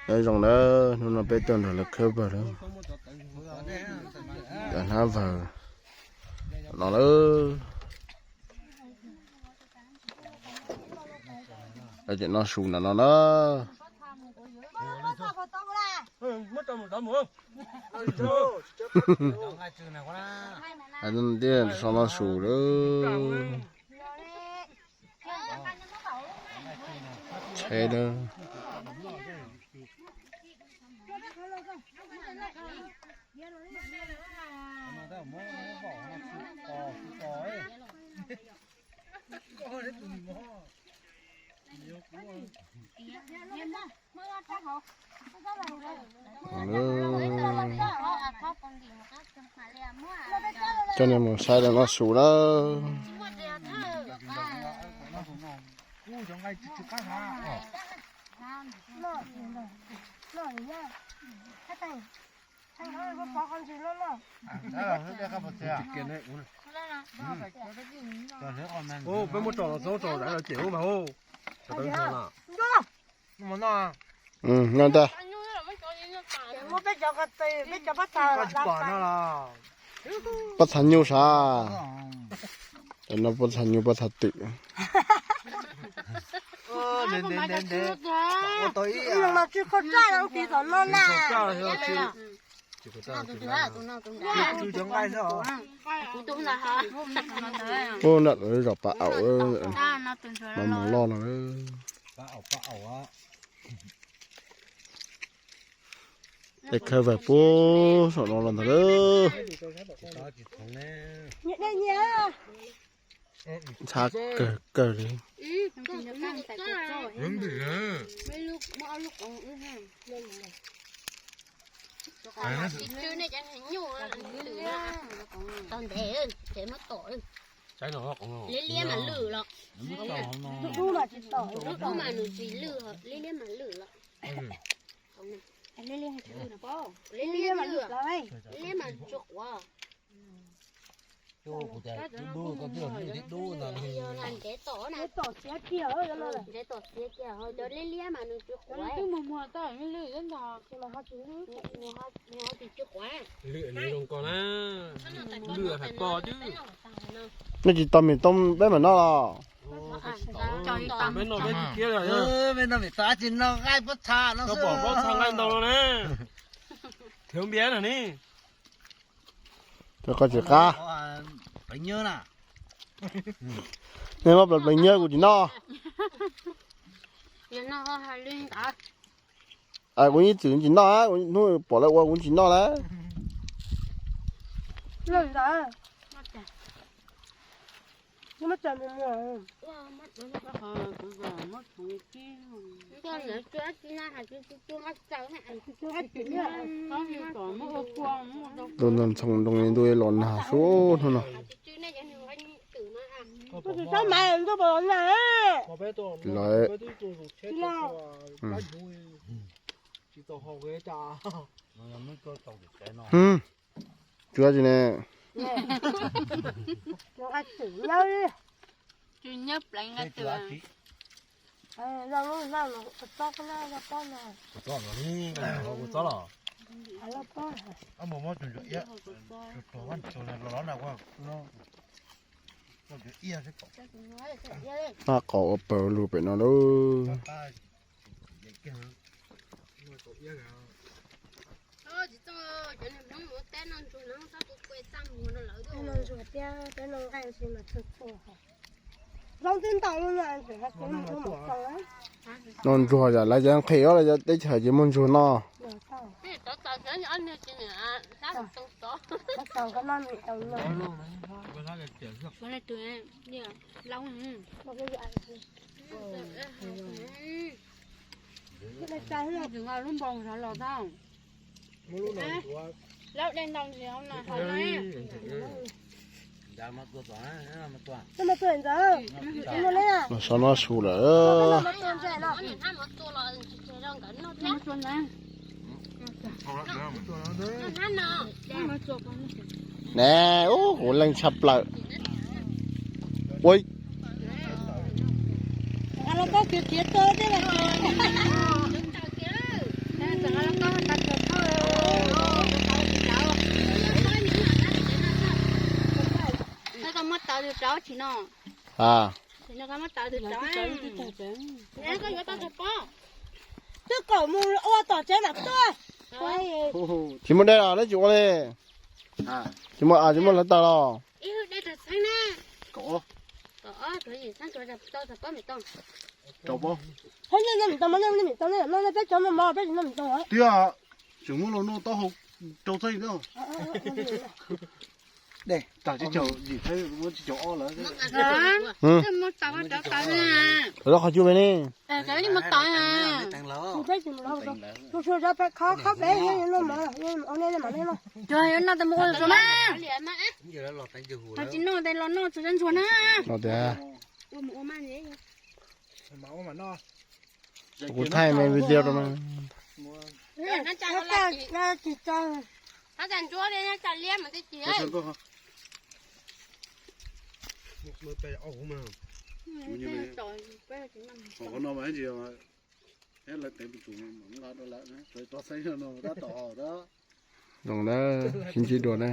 Nyob zoo nawb, hnub no peb tuaj nrog lawv khawb vawg lawm. Cov hnab vawg no lawm. Lawv tseem noj su ntawm no na. Tij so noj su lawm. Tsheb na. Coj nej mus saib lawv noj su lawm. Peb muab tso los txhob tso, cem ub mas ub. Noj ntag. Pob txha nyuj sav. Cov no pob txha nyuj pob txha twm. Ub, nram lawv zos pas aum. Mas mus loj no. Peb khawb vawg puag saum no los ntag lawm. Ntxhab kawg kawg li. Tau ntev, tsev muab tom. Liab liab mas lwj los. Lub dub mas nws tsis lwj, liab liab mas lwj los. Liab liab mas tsuag quav. Ntev tom na. Ntev tom txiav kiag, cov liab liab mas nws tsis quav. Nws ho tsis quav. Lwj hais ko twb. Nej tsis tau mis too peb mam noj los? Peb noj peb tsis kiab li. Peb noj mis too tsis noj nqaij pob txha no xwb. Pob txha nqaij ntau no na. Thiếu miếng hả ni? Cov koj tsis qab. Nej muab pleev pleev nyiab kuv tsis noj. Kuv ib txwm tsis noj, hnub pom lawv ua kuv tsis noj lawm. Tus ntxhoo nroo li ntuj los nag suab hnub no. Lawv tsuav tsis ne. Qab qos ua pawg lug pem no lauj. Noj ntsuag yom, lawv cov nqhis os, lawv cov teb chaws ces muaj ntsuag noj. Lub npoo los tau. Lub dej ntau ntsis no. Los so no su lawm. Ne, ub, kuv leej tshaj plaws. Ua, Koj muab tawv tus rau tsis no. Tsis no koj muab tawv tus rau. Koj yuav tau tus pob. Twb kom mus ua tom tsev mam tuaj. Tsis muaj dej los neb tsis ua li. Tsis muaj, tsis muaj hlawv taws los. Ib hwj dej rau txheeb na. Kom ob. Kom ob, kom yim txheeb, kom rau pob. Peb cov mov mov peb tsis noj mov. Tiag, tseem muab los noj taub hau rau txheeb na. Tag tsis caum yim txheeb, muab tsis caum ob lawm. Lawv qhov cub me ne. Peb tsis mus los, tus sua peb khob khob peb noj mov, noj mov. Tsis noj tes los noj txug sab ntsuag na. Los tias kuv thaij me video rau na. Zoo na, sib ntsib dua na.